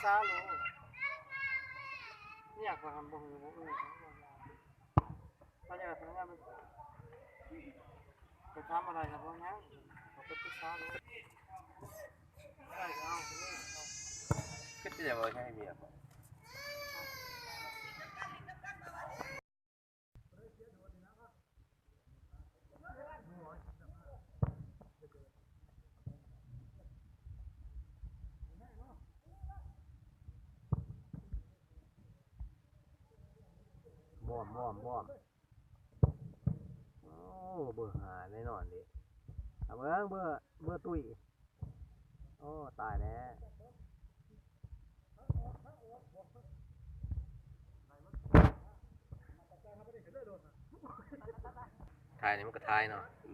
ສາໂລດ ເມຍຂ້ອຍຫັ້ນບໍ່ຮູ້ບໍ່ເອີ່ຍ ເຂົາເຈົ້າພະຍາຍາມໄປທຳອະໄລກໍບໍ່ຍັງ ເຂົາໄປປຶກສາໂລດ ໄດ້ກໍເອົາ ຄືຈະເວົ້າໃຫ້ເມຍຂ້ອຍ. ບອມ ບອມ ບອມ ໂອ້ ເບີຫ້າແນ່ນອນເດ ເອົາເບິ່ງ ເບີ ເບີຕຸ້ຍ ໂອ້ ຕາຍແລ້ວ ຖ່າຍນີ້ມັນກໍຖ່າຍເນາະ ອື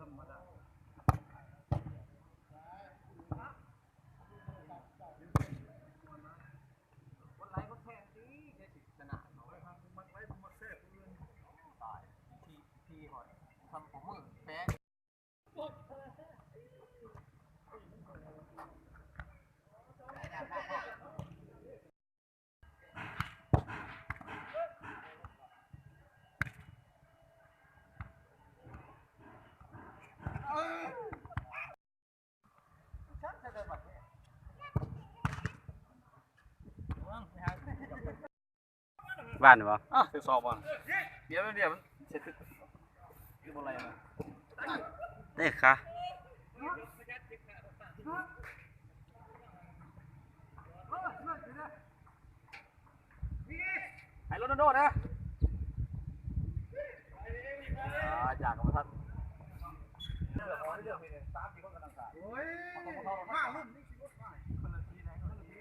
ມ ກົດໄລກົດແຊຕິ ແຕ່ຊິຊະນະເນາະ ມັກໄລມັກແຊຜູ້ອື່ນ ຕາຍ ທີ່ ທີ່ຮອດ ທຳຂອງມື້ແປງ ຫວານບໍ່? ອາ ຖືກສອບບໍ່? ດຽວ ດຽວ ມັນເສດ ຄືບໍ່ໄລ່ມາ ເຕະຂາ ໃຫ້ໂຣນັນໂດນະ ອາ ຈາກກໍບໍ່ທັນ ໂອ້ຍ ມາລຸ້ນນີ້ຊິລົດໄປ ຄົນລະທີໃດ ຄົນລະທີ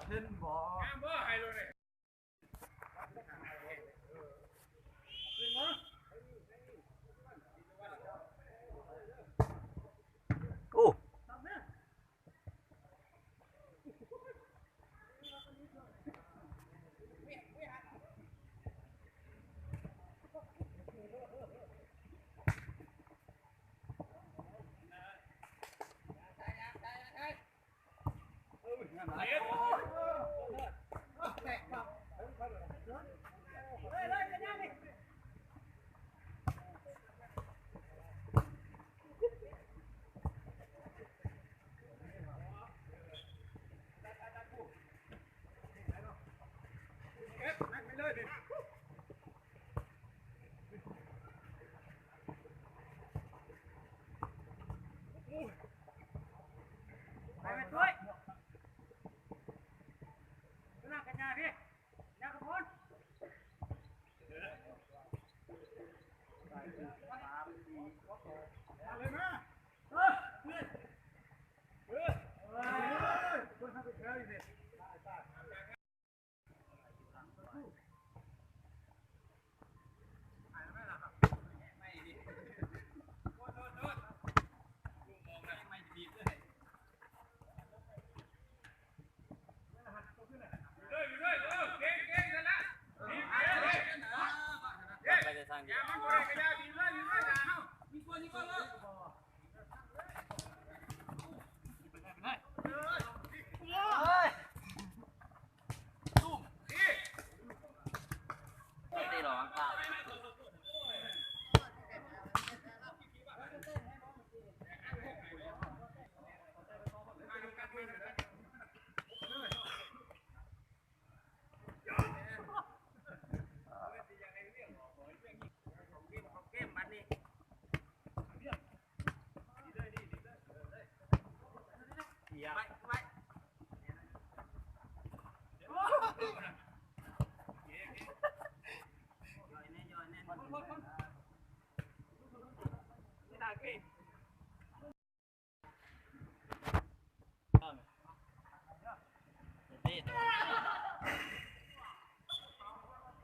ເຫັນບໍ່? ໂອ້. ໄປໄປ ຊ່ວຍ.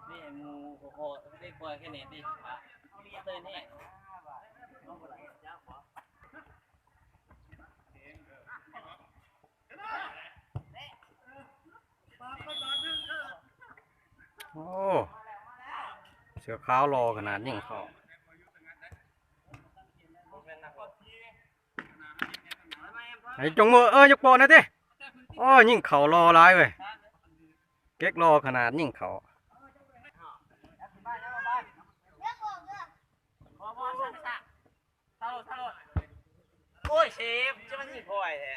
ນີ້ໝູ່ໂຄໂຄ່ໄດ້ປ່ອຍແຄ່ນີ້ຕິ ເຕີນແຮງ. ໂອ້ ເສືອຂາວຫຼໍ່ຂະໜາດຍິງເຂົ້າ. ໃຫ້ຈົງມື ເອີ ຍົກໂປ້ແດ່ຕິ. ໂອ້ ຍິງເຂົ້າຫຼໍ່ຫຼາຍເວີຍ ເກັກຫຼໍ່ຂະໜາດຍິງເຂົ້າ. ໂອ້ຍ ເຊຟ ຈະມາຍິງຂ້ອຍແທ້.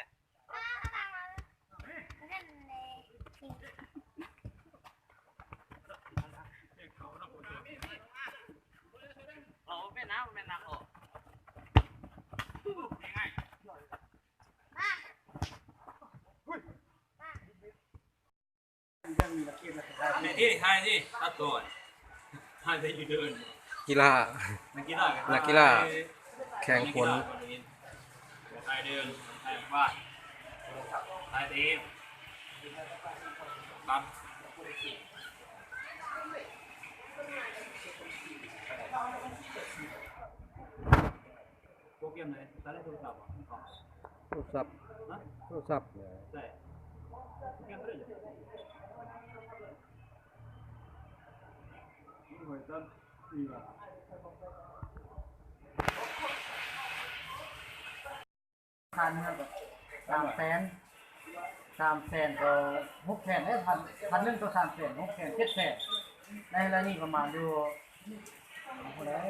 ເອົາ ແມ່ນນະ ແມ່ນນະ ອອກ. ຖ່າຍທີ່ ຖ່າຍທີ່ ຕັດຕໍ່ ຖ່າຍແຕ່ຢູ່ເດີ່ນ. ກິລາ ນັກກິລາ ນັກກິລາແຂ່ງຝົນ. ຖ່າຍເດີ່ນ ຖ່າຍວາດ ຖ່າຍເຕະ ປັບ. ໂປຣແກຣມໃດ? ໃຊ້ໂທລະສັບບໍ່? ໂທລະສັບ ຮະ? ໂທລະສັບ. ໃຊ້ໂປຣແກຣມໃດ? ໂອ້ຍ ຕຳອີ່ຫວ່າ. ຄ່າເຮືອນກໍສາມແສນ ສາມແສນກໍຫົກແສນເດ້. ພັນ ພັນໜຶ່ງຕໍ່ສາມແສນ ຫົກແສນ ເຈັດແສນ ໃນລະນີ້ປະມານຢູ່ ເທົ່າໃດ?